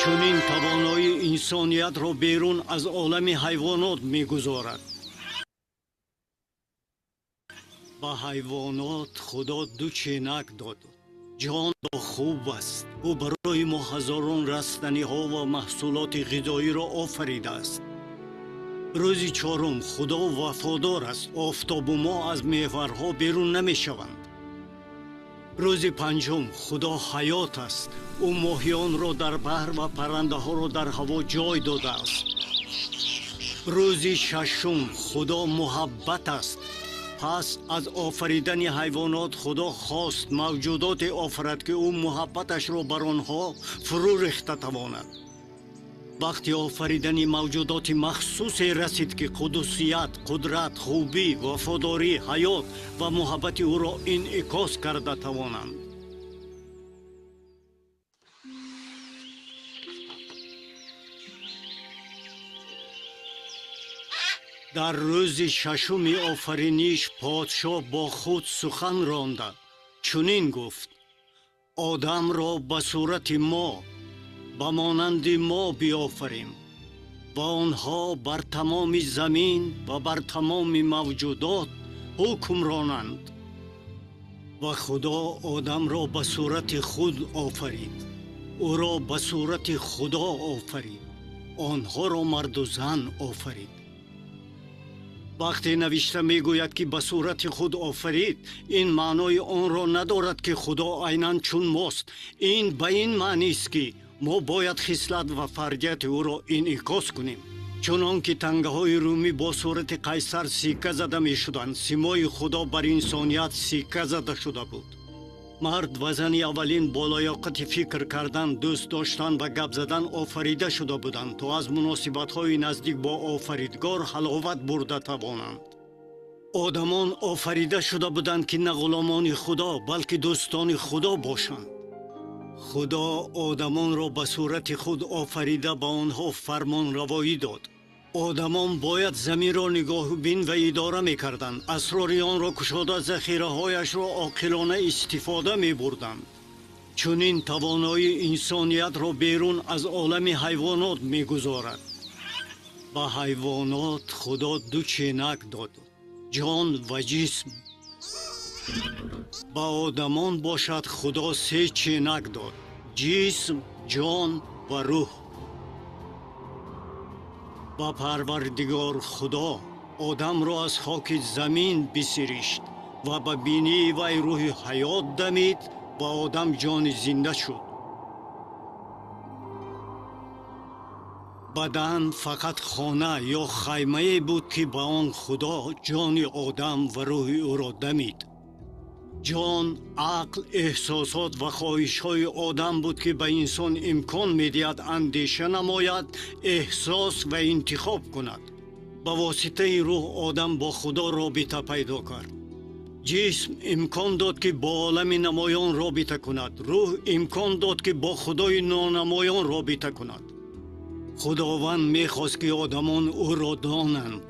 Чунин тавоноӣ инсониятро берун аз олами ҳайвонот мегузорад. Ба ҳайвонот Худо ду ченак дод. Ҷон хуб аст. Ӯ барои мо ҳазорон растаниҳо ва маҳсулоти ғизоиро офаридааст. Рӯзи чорум Худо вафодор аст. Офтобу моҳ аз меҳварҳо берун намешаванд. Рӯзи панҷум Худо ҳаёт аст. Ӯ моҳиёнро дар баҳр ва паррандаҳоро дар ҳаво ҷой додааст. Рӯзи шашум Худо муҳаббат аст. Пас аз офаридани ҳайвонот Худо хост мавҷудоте офарад, ки ӯ муҳаббаташро бар онҳо фурӯ рехта тавонад. Вақти офаридани мавҷудоти махсусе расид, ки қудусият, қудрат, хубӣ, вафодорӣ, ҳаёт ва муҳаббати ӯро инъикос карда тавонанд. Дар рӯзи шашуми офариниш подшоҳ бо худ сухан ронда чунин гуфт: одамро ба сурати мо, ба монанди мо биёфарем ва онҳо бар тамоми замин ва бар тамоми мавҷудот ҳукм ронанд. Ва Худо одамро ба сурати худ офарид, ӯро ба сурати Худо офарид, онҳоро марду зан офарид. Вақте навишта мегӯяд, ки ба сурати худ офарид, ин маънои онро надорад, ки Худо айнан чун мост. Ин ба ин маънист, ки мо бояд хислат ва фардияти ӯро инъикос кунем. Чунон ки тангаҳои румӣ бо сурати қайсар сикка зада мешуданд, симои Худо бар инсоният сикка зада шуда буд. Мард ва зани аввалин бо лаёқати фикр кардан, дӯст доштан ва гап задан офарида шуда буданд, то аз муносибатҳои наздик бо офаридгор ҳаловат бурда тавонанд. Одамон офарида шуда буданд, ки на ғуломони Худо, балки дӯстони Худо бошанд. Худо одамонро ба сурати худ офарида ба онҳо фармонравоӣ дод. Одамон бояд заминро нигоҳубин ва идора мекарданд, асрори онро кушода, захираҳояшро оқилона истифода мебурданд. Чунин тавоноӣ инсониятро берун аз олами ҳайвонот мегузорад. Ба ҳайвонот Худо ду ченак дод: ҷон ва ҷисм. Ба одамон бошад Худо се ченак дод: ҷисм, ҷон ва рӯҳ. Ба Парвардигор Худо одамро аз хоки замин бисиришт ва ба бинии вай рӯҳи ҳаёт дамид ва одам ҷони зинда шуд. Бадан фақат хона ё хаймае буд, ки ба он Худо ҷони одам ва рӯҳи ӯро дамид. Ҷон, ақл, эҳсосот ва хоҳишҳои одам буд, ки ба инсон имкон медиҳад андеша намояд, эҳсос ва интихоб кунад. Ба воситаи рӯҳ одам бо Худо робита пайдо кард. Ҷисм имкон дод, ки бо олами намоён робита кунад. Рӯҳ имкон дод, ки бо Худои нонамоён робита кунад. Худованд мехост, ки одамон ӯро донанд.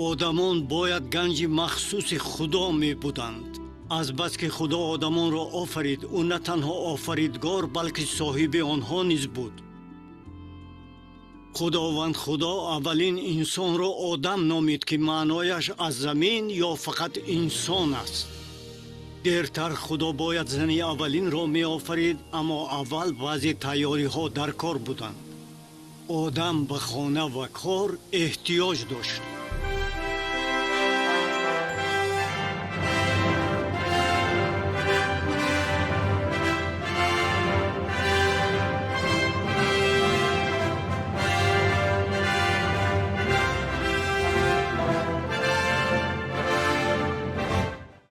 Одамон бояд ганҷи махсуси Худо мебуданд. Азбаски Худо одамонро офарид, ӯ на танҳо офаридгор, балки соҳиби онҳо низ буд. Худованд Худо аввалин инсонро одам номид, ки маънояш аз замин ё фақат инсон аст. Дертар Худо бояд зани аввалинро меофарид, аммо аввал баъзе тайёриҳо дар кор буданд. Одам ба хона ва кор эҳтиёҷ дошт.